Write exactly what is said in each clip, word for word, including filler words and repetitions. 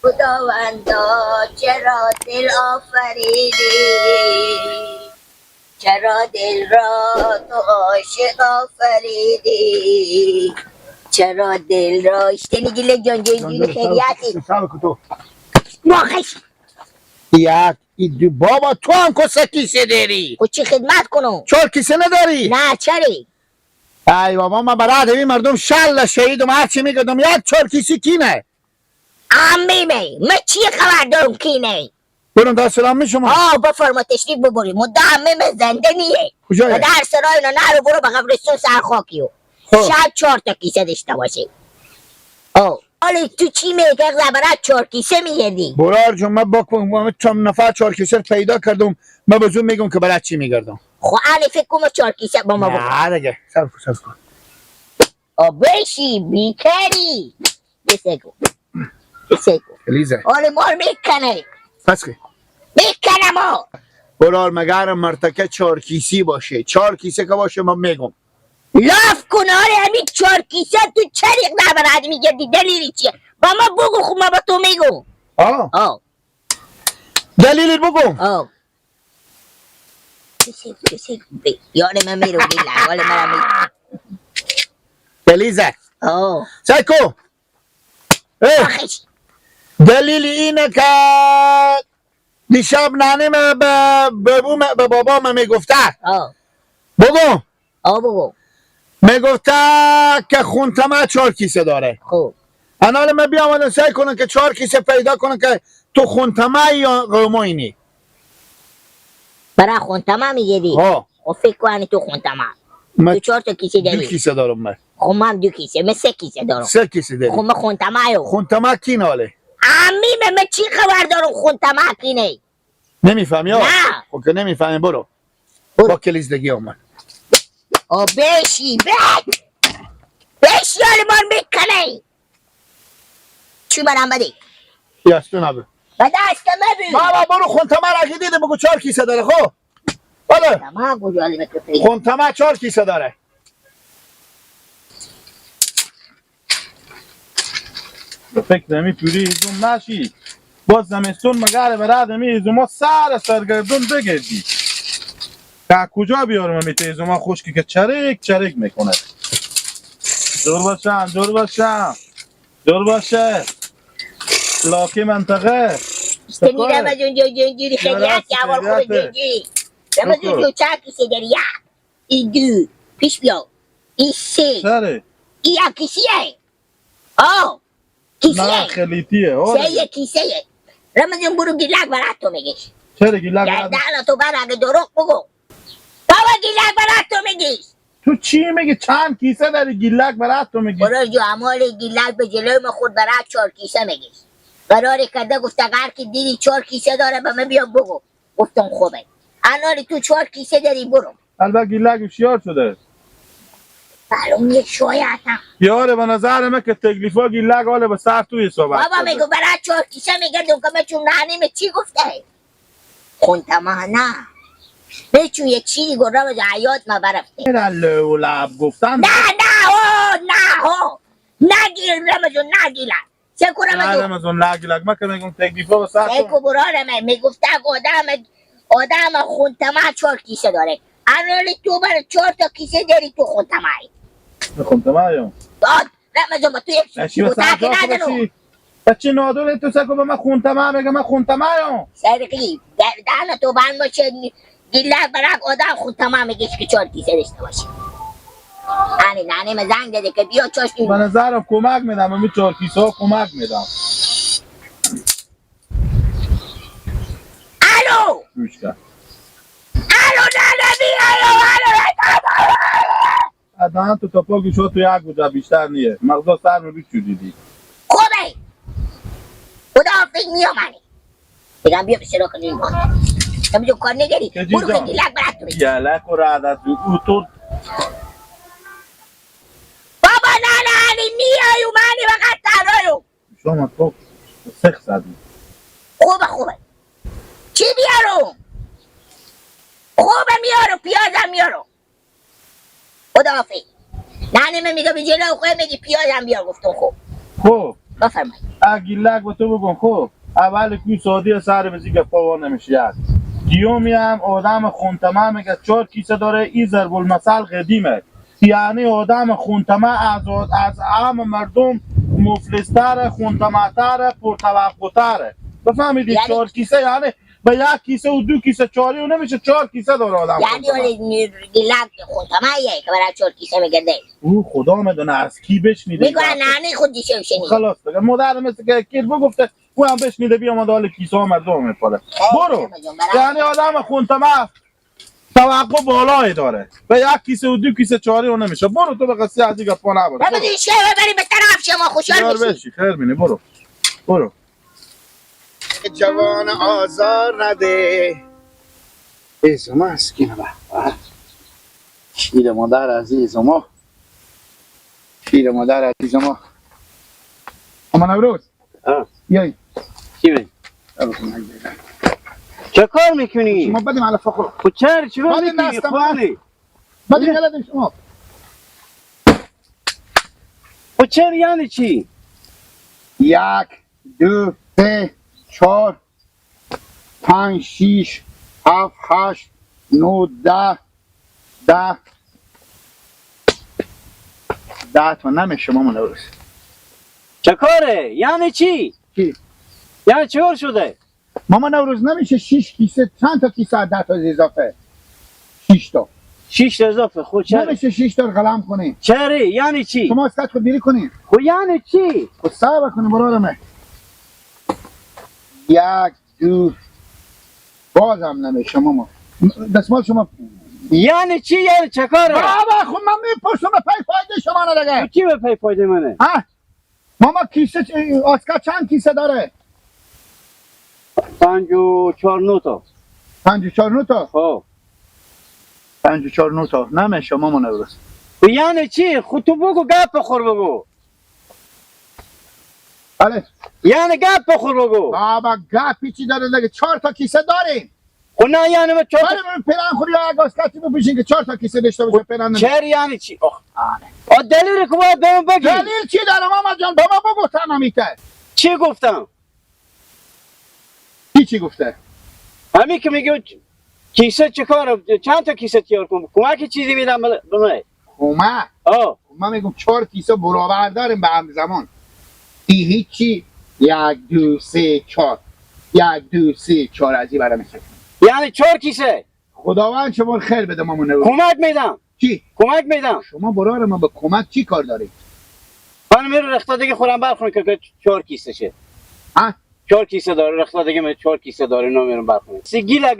خداوندا، چرا دل آفریدی؟ چرا دل را تو عاشق آفریدی؟ چرا دل را، اشته نیگی لک جان، جان، جان، خیریتی؟ صبر کن تو. ناخش. یک، ای دو، بابا، تو هم کو سه کیسه داری؟ خو چی خدمت کنم؟ چهار کیسه نداری؟ نه، چری؟ ای بابا، ما برای ادمی مردم شل شهیدم، هر چی می‌گردم، یک چهار کیسه کی نه؟ عمه می، من چی خبر دارم کی نه؟ برم در سلام می شما. آه، بفرما تشریف ببری. مدام عمه می زنده نیه. کجایه؟ در سرای نه، نرو برو به قبرستون سر خاکیو. خب. شاید چهار تا کیسه داشته باشه. آه. حالا تو چی می‌گی که برای چهار کیسه می‌گردی؟ برار جون، من با کو-، من چند نفر چهار کیسه پیدا کردم. من به زور می‌گم که برای چی می‌گردم. خو اهل فکر کن چهار کیسه با ما بگو. نه دیگه. صبر کن، صبر کن. آه، بشی، بیکاری. بسکو. بسکو. الیزه. آره، مار می‌کنه. پس که؟ می‌کنم، آه. برار مگرم مرتکه چهار کیسی باشه. چهار کیسه که باشه، من می‌گم. لاف کن، آره، همین چهار کیسه تو چری در بر آدمی گردی، دلیلی چیه؟ با ما بگو، خو ما با تو می‌گم. آه. آه. دلیلی بگو. آه. کسی، کسی، یار من می‌رم، بیلا، ولی مرا می- دلیزه. آه. سایکو. اه. آخش. دلیل اینه که دیشب ننه من به، به بو-، به بابا من می‌گفته. آه. بگو. آه، بگو. می‌گفته که خونتما چهار کیسه داره. خب. الان من بیام الان سعی کنم که چهار کیسه پیدا کنم که تو خونتما یا قوماینی. برا خونتما می‌گیری؟ ها. خب فکر کنی تو خونتما. من تو چهار تا کیسه داری. دو کیسه دارم من. خب من دو کیسه، من سه کیسه دارم. سه کیسه داری. خب من خونتما یو. خونتما کی ناله؟ امی من، من چی خبر دارم خونتما کی نه؟ نمی‌فهمی، آه؟ نه. خب که نمی‌فهمی، برو. برو. با کلیزدگی آمد. آه، بشی، بش. بشی، آلمان می‌کنی. چی برم بدی؟ یاستون آبی. به دست من بی. بابا، برو خونتما را که دیده بگو چهار کیسه داره، خب. بله. تمام گوجالی به تو پیدا. خونتما چهار کیسه داره. فکر نمی پوری هیزم نشی. باز زمستون مگره برد امی هیزما سر سرگردون بگردی. که کجا بیارم امی ته هیزما خشکی که چرک چرک می‌کنه. دور باشم، دور باشم. دور باشه. لاکی منطقه. سنی رمضان جون، جون، جون، جوری خیریت، یا اول خوب خیریته. جون، جون. رمضان جون، چند کیسه داری؟ یک. ای دو. پیش بیا. ای سه. سره. ای یک کیسه‌یه. آه. کیسه‌یه. نه، خلیتیه. آره. سه یک کیسه‌یه. رمضان برو گیلک برات تو می‌گیش. چرا گیلک برات؟ گردن تو بر اگه دروغ بگو. بابا گیلک برات تو می‌گیش. تو چی می‌گی؟ چند کیسه داری گیلک برات تو می‌گیش؟ برو جو اعمال گیلک به جلوی من خود برات چهار کیسه می‌گیش. قراری کده گفته اگر که دیدی چهار کیسه داره به من بیا بگو. گفتم خوبه. الان تو چهار کیسه داری برو. البته گیلک هوشیار شده. معلوم نیه شاید هم. یاره، به نظر من که تکلیفا گیلک حاله به سر توی صحبت بابا شده. میگو برای چهار کیسه میگه دوکمه چون نهنی می چی گفته؟ خونتما نه. به چون یه چی گو رمضان حیات ما برفته. میره لو لب گفتن. نه، نه، او، نه، هو. نگیل رمضان، نگیلک. چه کنم نه، تو؟ رمضان، لگ لگ مکن، می‌گم تکلیفا به سر تو. سیکو برارم، می‌گفته آدم، آدم خونتما چهار کیسه داره. الان تو بر چهار تا کیسه داری تو خونتمایی. خونتمایم. داد، رمضان با تو یک اشی و ساعت ساعت آخه ندارم. بچی. بچی نادونه تو سکو به من خونتما میگه، من خونتمایم. سرقی، گردن تو بند باشه. گیلک برک آدم خونتما می‌گیش که چهار کیسه داشته باشه. همین ننه من زنگ زده که بیا چاشت. به نظرم کمک می‌دم، همین چهار کیسه ها کمک می‌دم. الو! گوش کن. الو، ننه بیا، الو، الو، الو. ادان تو تپاکی شو تو یک گوجه بیشتر نیه. مغزا سر رو بیچو دیدی. خوبه. خدا فکر میامنی. بگم بیا بسرا کنیم. تم جو کار نگری. که برو جیجا. که گیلک برات تو بگی. گیلک و رعد از او تو. بابا نه، نه، نی میای و منی وقت تنهایو. شما تو سخ زدی. خوبه، خوبه. چی بیارو؟ خوبه میارو، پیازم میارو. خداحافظ. ننه من میگه به جلو خود میگی پیازم بیار، گفتم خب. خب. بفرمایید. ا گیلک به تو بگم خو، اول کوی سعودی سر به زی گپا وا نمیشه. یک دیومی هم آدم خونتمه میگه چهار کیسه داره، ای ضرب المثل قدیمه. یعنی آدم خونتمه از، از عام مردم مفلس‌تره، خونتمه‌تره، پرتوقع‌تره. بفهمیدی؟ یعنی چهار کیسه یعنی به یک کیسه و دو کیسه چاری و نمیشه، چهار کیسه داره آدم یعنی خونتمه. ولی گیلک خونتمه یه که برای چهار کیسه می‌گرده. او خدا می‌دونه از کی بشنیده می‌گه این حرف. ننه خود دیشه بشنیده. خلاص دیگه، مادر مثل که کیر بگفته، او هم بشنیده، بیامده حال کیسه ها مردم می‌پره. خیلی برو. خوبه جان، برای یعنی آدم خونتمه توقع بالایی داره. به یک کیسه و دو کیسه چاری و نمیشه. برو تو به قصه از این گپا نباش. بابا برو. دیشه ببری به طرف شما خوشحال بشی. بشی، خیر بینی، برو. برو. جوان آزار نده. ای زما اسکینه به. شیر مادر عزیز ما. شیر مادر عزیز ما. اما نوروز. ها. یای. چی بی؟ چه کار می‌کنی؟ شما بدیم علف خور. خو چر چی کار می‌کنی؟ خو بده. بدیم علف شما. خو چر یعنی چی؟ یک، دو، سه، چهار، پنج، شیش، هفت، هشت، نو، ده، ده. ده تا نمیشه ماما نوروز. چه کاره؟ یعنی چی؟ چی؟ یعنی چی کار شده؟ ماما نوروز نمیشه شیش کیسه، چند تا کیسه ده تا اضافه؟ شیش تا. شیش تا اضافه، خو چره؟ نمیشه شیش تا قلم کنی. چره؟ یعنی چی؟ شما اسکت خود دیری کنی. خو یعنی چی؟ خو صبر کنی برارمه. یک، دو، بازم نمیشه ماما. دستمال شما. یعنی چی؟ یعنی چه کاره؟ بابا، خو من می‌پرسم به پی فایده شما نه دیگه. تو چی به پی فایده منه؟ ها؟ ماما کیسه چ-، اسکا چند کیسه داره؟ پنج و چهار نو تا. پنج و چهار نو تا؟ خب. پنج و چهار نو تا. نمیشه ماما نوروز. خو یعنی چی؟ خو تو بگو، گپ خور بگو. بله. یعنی گپ خور بگو. بابا گپی چی داره دیگه؟ چهار تا کیسه داریم. خو نه یعنی ما چهار تا بله، من پیرن خوری یا یک اسکتی بپیشین که چهار تا کیسه داشته باشه، خو پیرن نمیشه. چهار یعنی چی؟ آخ. آره. آ، دلیل که باید به من بگی. دلیل چی داره ماما جان؟ به ما بگو تمامیته. چی گفتم؟ کی چی گفته؟ همین که میگه کیسه چه کار؟ چند تا کیسه تیار کن؟ کمک چیزی می‌دم به، به من. کمک؟ آه. من می‌گم چهار کیسه برابر داریم به همزمان. ای هیچی. یک، دو، سه، چهار. یک، دو، سه، چهار از این برای می‌شه. یعنی چهار کیسه؟ خداوند شما رو خیر بده ماما نوروز. کمک می‌دم. چی؟ کمک می‌دم. شما برار من به کمک چی کار دارید؟ من می‌رم رختا دیگه خورم برخون که، که چهار کیسه شه. ها؟ چهار کیسه داره، رختا دیگه می چهار کیسه داره، اینا می‌رم برخون. سی گیلک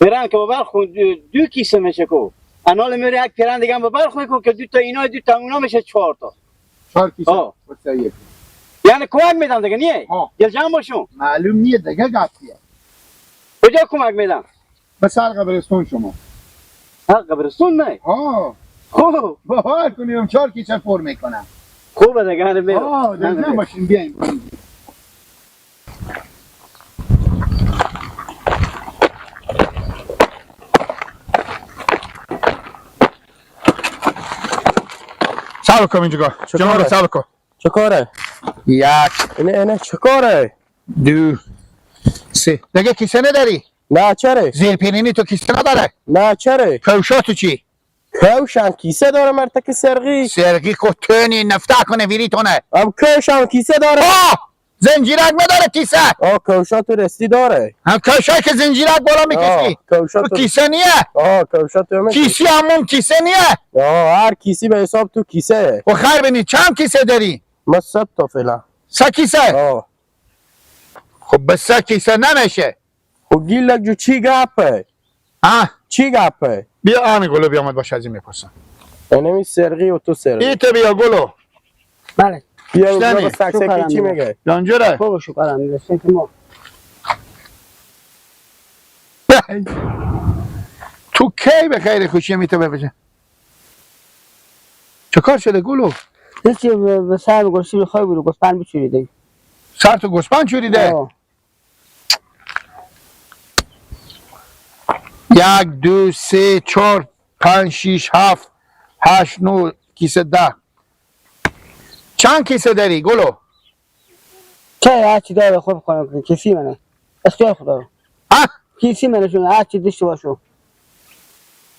پیرن که برخون دو، دو کیسه می‌شه کو. انال می‌ری یک پیرن دیگه هم برخون کو که دو تا اینا، دو تا اونا می‌شه چهار تا. چهار کیسه. آه. خود صحیحه. یعنی کمک می‌دم دیگه، نیه؟ آه. دل جمع باشون. معلوم نیه دیگه گپ چیه. کجا کمک می‌دم؟ به سر قبرستون شما. ها، قبرستون نه؟ ها. خب. باور کنیم چهار کیسه پر می‌کنم. خوبه دیگه، هنه می‌رم. آه، در هنه جمع می‌رم. باشین، بیاین. صبر کن اینجا. چه جناب، کاره؟ صبر کن. چه کاره؟ یک. اینه، اینه چه کاره؟ دو. سه. دیگه کیسه نداری؟ نه، چره؟ زیر پینینی تو کیسه نداره؟ نه، چره؟ کوشا تو چی؟ کوشم کیسه داره مرتک سرقی. سرقی کو تونی نفته کنه ویری تونه. ام کوشم کیسه داره. آه! زنجیرک نداره کیسه. آه، کوشا تو رستی داره. ها، کوشا که زنجیرک بالا می‌کشی. آه، کوشا تو تو کیسه نیه. آه، کوشا تو هم کیسی همون کیسه نیه. آه، هر کیسی به حساب تو کیسه. و خیر بینی، چند کیسه داری؟ ما سه تا فعلا. سه کیسه؟ آه. خب، به سه کیسه نمیشه. خو گیلک جو چی گپه؟ ها؟ چی گپه؟ بیا آن گلو بیا، من باش از این می‌پرسم. اینمی سرقی و تو سرقی. ای تو بیا گلو. بله. بیا شتنی. بیا سک سکی چی میگه؟ جانجوره. خوب شکر الحمدلله. سنت ما. تو کی به خیر خوشی می‌ته ببجه؟ چه کار شده گلو؟ هیچی، به، به سر گوشتی می‌خوای برو گوسپند بچوری دی. سر تو گوسپند چوری ده؟ آه. یک، دو، سه، چهار، پنج، شیش، هفت، هشت، نو، کیسه ده. چند کیسه داری گلو؟ چه هر چی داره خوب کنه، کیسه منه. اختیار خدا رو. ها؟ کیسه منه شو، هر چی داشته باشو.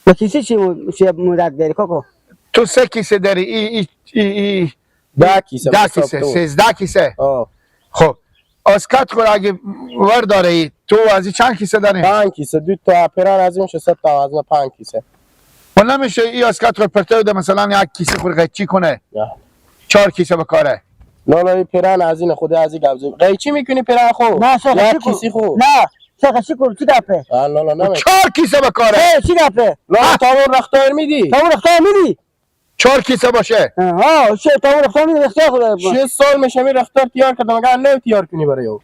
به کیسه چی مو-، چی مدت داری، کاکو؟ تو سه کیسه داری، ای، ای، ای، ای. ده کیسه، ده حساب کیسه، تو. سیزده کیسه. آه. خب. اسکت خو اگه ورداره ای، تو ازی چند کیسه داری؟ پنج کیسه، دو تا پیرهن ازی میشه، سه تا ازی، پنج کیسه. و نمیشه ای اسکت خو پرتو ده، مثلاً یک کیسه خو قیچی کنه؟ نه. چهار کیسه بکاره؟ نه، نه، ای پیرهن ازی نه، خود ازی قبضه. قیچی می‌کنی پیرهن خو؟ نه، سه یک قیچی کن. کیسه خو. نه، سه قیچی کن، چی گپه؟ آه، نه، نه، نه. چهار کیسه بکاره؟ سه، چی گپه؟ نه، نه، آه. تاوان رختار می‌دی؟ تاوان رختار می‌دی؟ چهار کیسه باشه. ها، چه تا اون رختار می‌دی، رختار خدا. شش سال می‌شه می رختار تیار کردم، اگر نه تیار کنی برای او.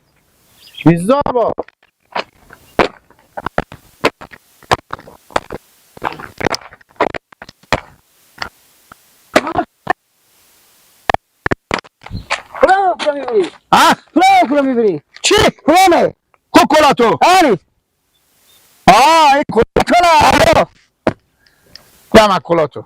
بیزار با. کدام رختار می‌بری؟ ها؟ کدام، کدام می‌بری؟ چی؟ کدامه؟ کو کلاتو؟ آری. آه، این کلاتو نه. آه. دم کلاتو.